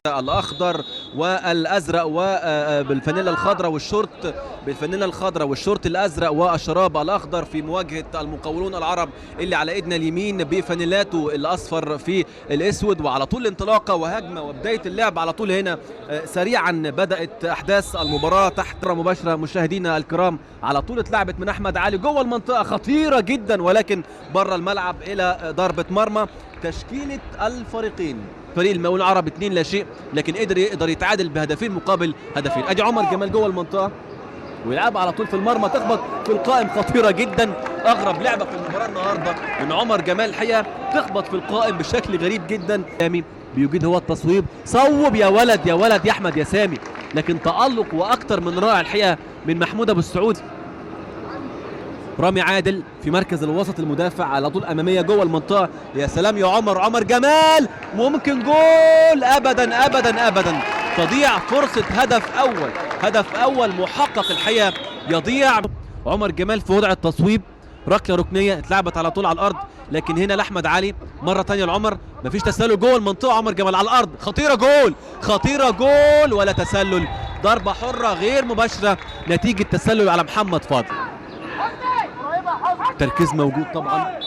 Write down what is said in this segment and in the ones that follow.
الاخضر والازرق وبالفانيلا الخضراء والشورت بالفانيلا الخضراء والشورت الازرق والشراب الاخضر، في مواجهة المقاولون العرب اللي على ايدنا اليمين بفانيلاته الاصفر في الاسود. وعلى طول انطلاقة وهجمه وبداية اللعب على طول هنا سريعا بدات احداث المباراة تحت مباشرة. مشاهدينا الكرام على طول اتلعبت من احمد علي جوه المنطقة خطيرة جدا، ولكن بره الملعب الى ضربه مرمى. تشكيله الفريقين، فريق المقاولون العرب 2-0، لكن قدر يقدر يتعادل بهدفين مقابل هدفين. ادي عمر جمال جوه المنطقة ويلعب على طول في المرمى، تخبط في القائم خطيرة جدا. اغرب لعبه في المباراة النهارده من عمر جمال الحقيقة، تخبط في القائم بشكل غريب جدا. سامي بيجيد هو التصويب، صوب يا ولد يا ولد يا احمد يا سامي، لكن تألق واكتر من رائع الحقيقة من محمود ابو السعود. رامي عادل في مركز الوسط المدافع على طول امامية جوه المنطقة، يا سلام يا عمر، عمر جمال ممكن جول، ابدا ابدا ابدا، تضيع فرصة هدف اول، هدف اول محقق الحقيقة يضيع. عمر جمال في وضع التصويب، ركلة ركنيه اتلعبت على طول على الارض، لكن هنا لاحمد علي مرة ثانية لعمر، مفيش تسلل جوه المنطقة، عمر جمال على الارض، خطيرة جول، خطيرة جول ولا تسلل، ضربه حره غير مباشرة نتيجة تسلل على محمد فاضل. تركيز موجود طبعا،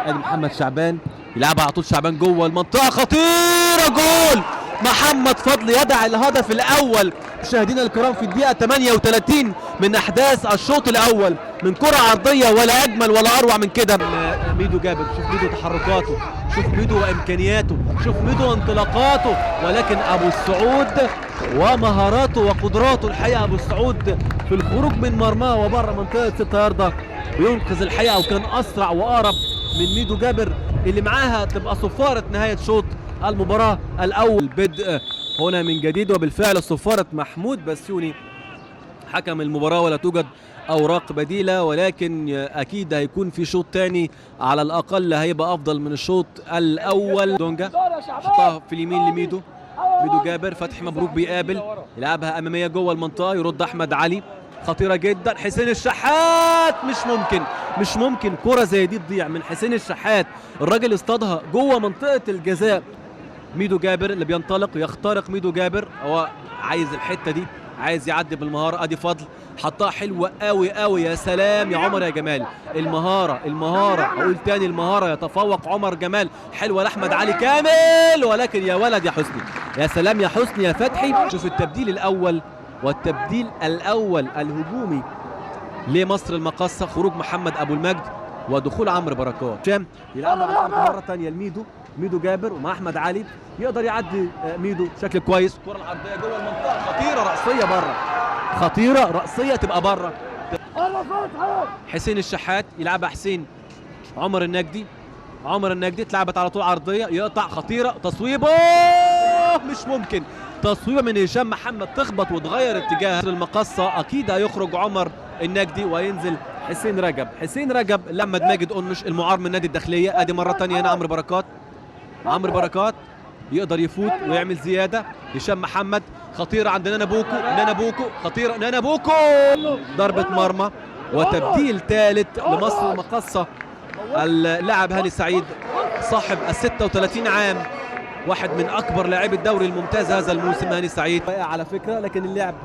ادي محمد شعبان يلعبها على طول، شعبان جوه المنطقة خطيرة جول، محمد فضل يضع الهدف الاول. مشاهدينا الكرام في الدقيقة 38 من احداث الشوط الاول، من كره عرضية ولا اجمل ولا اروع من كده. ميدو جابر، شوف ميدو تحركاته، شوف ميدو وامكانياته، شوف ميدو وانطلاقاته، ولكن ابو السعود ومهاراته وقدراته الحقيقة، ابو السعود في الخروج من مرماه وبره منطقة 6 ياردة وينقذ الحقيقة، وكان اسرع واقرب من ميدو جابر اللي معاها تبقى صفارة نهاية شوط المباراة الاول. البدء هنا من جديد، وبالفعل صفارة محمود بسيوني حكم المباراة، ولا توجد اوراق بديله، ولكن اكيد هيكون في شوط ثاني على الاقل هيبقى افضل من الشوط الاول. دونجا حطها في اليمين لميدو، ميدو جابر، فتحي مبروك بيقابل، يلعبها امامية جوه المنطقة، يرد احمد علي، خطيرة جدا، حسين الشحات، مش ممكن مش ممكن كره زي دي تضيع من حسين الشحات، الراجل اصطادها جوه منطقة الجزاء. ميدو جابر اللي بينطلق يخترق، ميدو جابر هو عايز الحتة دي، عايز يعدي بالمهاره. ادي فضل حطها حلوة قوي قوي، يا سلام يا عمر يا جمال، المهارة المهارة، اقول تاني المهارة، يتفوق عمر جمال، حلوة لاحمد علي كامل، ولكن يا ولد يا حسني، يا سلام يا حسني يا فتحي. شوف التبديل الاول والتبديل الاول الهجومي لمصر المقاصه، خروج محمد ابو المجد ودخول عمرو بركات. هشام يلعبها على الارض مرة ثانية لميدو، ميدو جابر ومع احمد علي، يقدر يعدي ميدو بشكل كويس. الكره العرضية جوه المنطقة خطيرة راسية بره، خطيرة راسية تبقى بره. حسين الشحات يلعبها حسين، عمر النجدي، عمر النجدي اتلعبت على طول عرضية، يقطع، خطيرة، تصويبه مش ممكن، تصويبه من هشام محمد تخبط وتغير اتجاه المقصه. اكيد هيخرج عمر النجدي وينزل حسين رجب، حسين رجب لما ماجد قنش المعار من نادي الداخلية. ادي مرة ثانية هنا عمرو بركات، عمرو بركات يقدر يفوت ويعمل زيادة. هشام محمد خطيرة عند نانا بوكو، نانا بوكو خطيرة، نانا بوكو، ضربه مرمى وتبديل ثالث لمصر المقاصه. اللاعب هاني سعيد صاحب ال 36 عام، واحد من اكبر لاعبي الدوري الممتاز هذا الموسم هاني سعيد على فكرة، لكن اللعب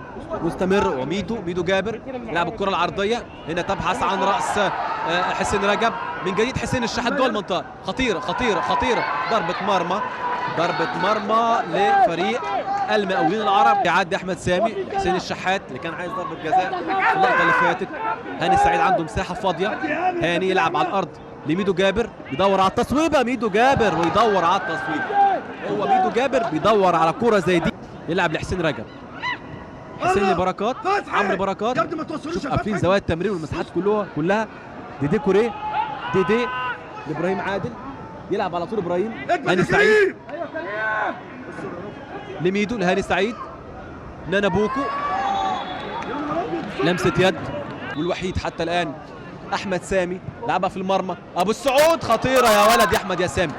مستمر. وميدو، ميدو جابر لعب الكره العرضية هنا، تبحث عن راس حسين رجب من جديد، حسين الشحات جوه المنطقة، خطيرة خطيرة خطيرة، ضربه مرمى، ضربه مرمى لفريق المقاولين العرب. يعدي احمد سامي، حسين الشحات اللي كان عايز ضربه جزاء في اللقطة اللي فاتت. هاني سعيد عنده مساحة فاضية، هاني يلعب على الارض لميدو جابر، يدور على التصويبه، ميدو جابر ويدور على التصويب، هو ميدو جابر بيدور على كورة زي دي. يلعب لحسين رجب، حسين لبركات، عمرو بركات، شوف قافلين زوايا التمرير والمساحات كلها. ديدي كوريه، ديدي لابراهيم عادل، يلعب على طول ابراهيم، هاني سعيد لميدو، لهاني سعيد، نانا بوكو، لمسه يد، والوحيد حتى الان احمد سامي لعبها في المرمى، ابو السعود خطيرة يا ولد يا احمد يا سامي،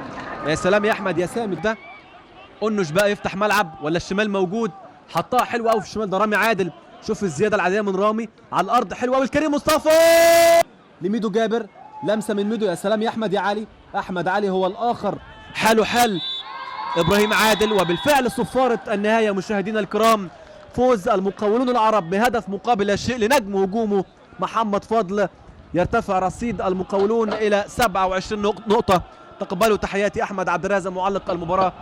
يا سلام يا احمد يا سامي. ده قنش بقى يفتح ملعب ولا الشمال موجود، حطها حلوة قوي في الشمال، ده رامي عادل، شوف الزيادة العادية من رامي على الارض، حلوة قوي الكريم مصطفى لميدو جابر، لمسه من ميدو، يا سلام يا احمد يا علي، احمد علي هو الاخر، حاله حال ابراهيم عادل. وبالفعل صفارة النهاية مشاهدينا الكرام، فوز المقاولون العرب بهدف مقابل لا شيء لنجم هجومه محمد فضل. يرتفع رصيد المقاولون الى 27 نقطة. تقبلوا تحياتي احمد عبد الرازق معلق المباراة.